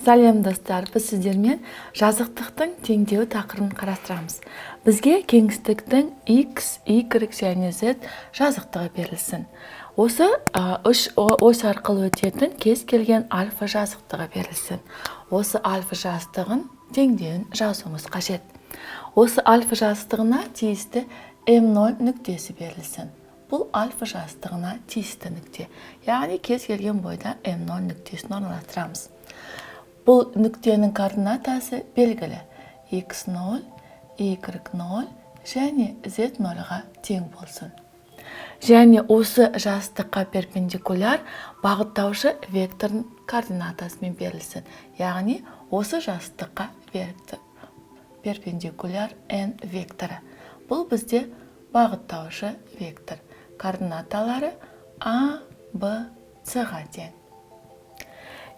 Сәлем, достар! Біз сіздермен жазықтықтың теңдеуі тақырыбын қарастырамыз. Бізге кеңістіктің x, y және z жазықтығы берілсін. Осы үш ось арқылы өтетін кез келген альфа жазықтығы берілсін. Осы альфа жазықтығын теңдеуін жазуымыз қажет. Осы альфа жазықтығына тиісті m0 нүктесі берілсін. Бұл альфа жазықтығына тиісті нүкте. Яғни кез келген бойда m0 нүктесін орналастырамыз. Бұл нүктенің координатасы белгілі. X0, y0 және z0-ға тең болсын. Және осы жазықтыққа перпендикуляр бағыттаушы вектордың координатасымен берілсін. Яғни осы жазықтыққа перпендикуляр n векторы. Бұл бізде бағыттаушы вектор. Координаталары А, Б, С-ға тең.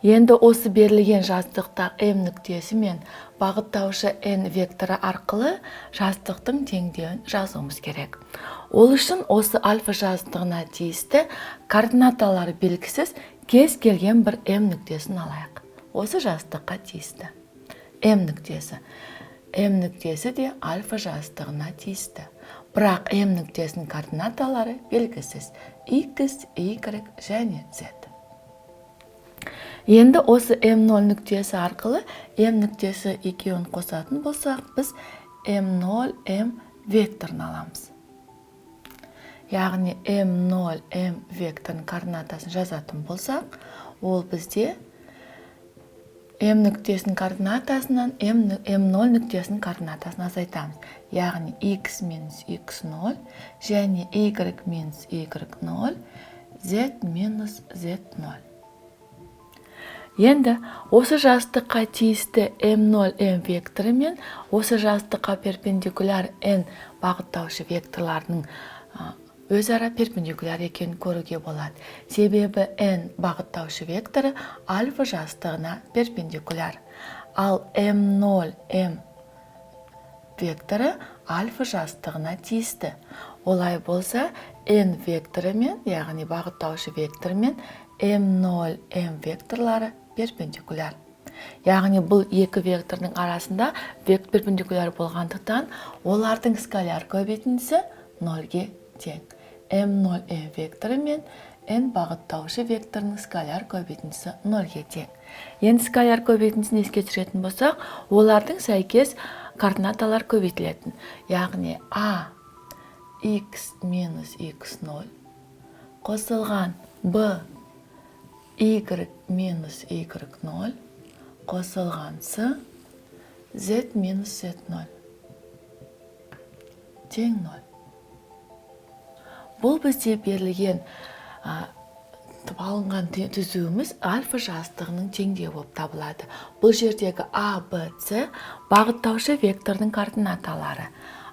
Енді осы берілген жазықтықта М нүктесі мен бағыттаушы n векторы арқылы жазықтықтың теңдеуін жазуымыз керек. Ол үшін осы альфа жазықтығына тиісті координаталары белгісіз кез келген бір М нүктесін алайық. Осы жазықтыққа тиісті М нүктесі. М нүктесі де альфа жазықтығына тиісті. Бірақ М нүктесінің координаталары белгісіз. X, Y және Z. Енді осы М0 нүктесі арқылы М нүктесі екеуін қосатын болсақ, біз М0 М векторын аламыз. Яғни М0 М векторының координатасын жазатын болсақ, ол бізде М нүктесінің координатасынан М0 нүктесінің координатасын азайтамыз. Яғни x минус x0 және y минус y0, z минус z0. Енді осы жазықтыққа тиісті М0 М векторы мен осы жазықтыққа перпендикуляр N бағыттаушы векторларының өзара перпендикуляр екенін көруге болады. Себебі N бағыттаушы векторы альфа жазықтығына перпендикуляр. Ал М0 М векторы альфа жазықтығына тиісті. Олай болса, N векторымен, яғни бағыттаушы векторымен М0 М векторлары перпендикуляр. Яғни бұл екі вектордың арасында вектор перпендикуляр болғандықтан, олардың скаляр көбейтіндісі 0-ге тең. М0 М векторы мен N бағыттаушы векторының скаляр көбейтіндісі 0-ге тең. Енді скаляр көбейтіндісін еске түсіретін болсақ, олардың сәйкес координаталар көбейтілетін. Яғни А x минус x0 қосылған B y минус y0 қосылған с z минус z0 тең 0. Бұл бізде берілген, алынған түзуіміз альфа жазықтығының теңдеуі болып табылады. Бұл жердегі А, Б, С бағыттаушы вектордың координаталары.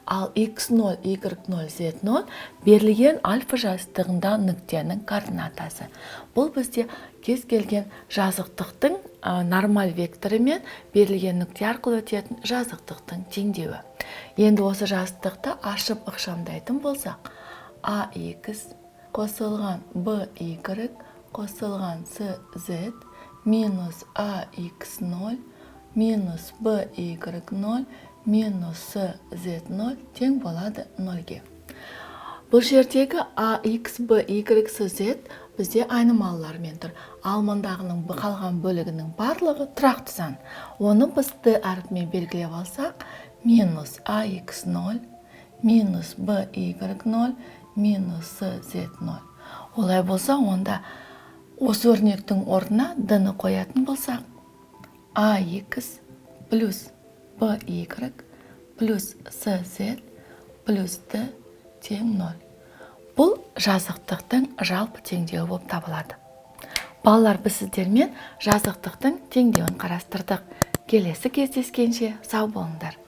Ал x0, y0, z0 берілген альфа жазықтығында нүктенің координатасы. Бұл бізде кез келген жазықтықтың нормаль векторы мен берілген нүкте арқылы өтетін жазықтықтың теңдеуі. Енді осы жазықтықты ашып ықшамдайтын болсақ, ax қосылған by қосылған cz минус ax0 минус by0 минус cz0 тең болады 0-ге. Бұл жердегі ax, b, y, c, z бізде айнымалылармен тұр. Ал мұндағының қалған бөлігінің барлығы тұрақты сан. Оны біз d әрпімен белгілеп алсақ, минус ax0 минус by0 минус cz0. Олай болса, онда осы өрнектің орнына d-ні қоятын болсақ, ax плюс by плюс cz плюс d тең 0. Бұл жазықтықтың жалпы теңдеуі болып табылады. Балалар, біз сіздермен жазықтықтың теңдеуін қарастырдық. Келесі кездескенше сау болыңдар.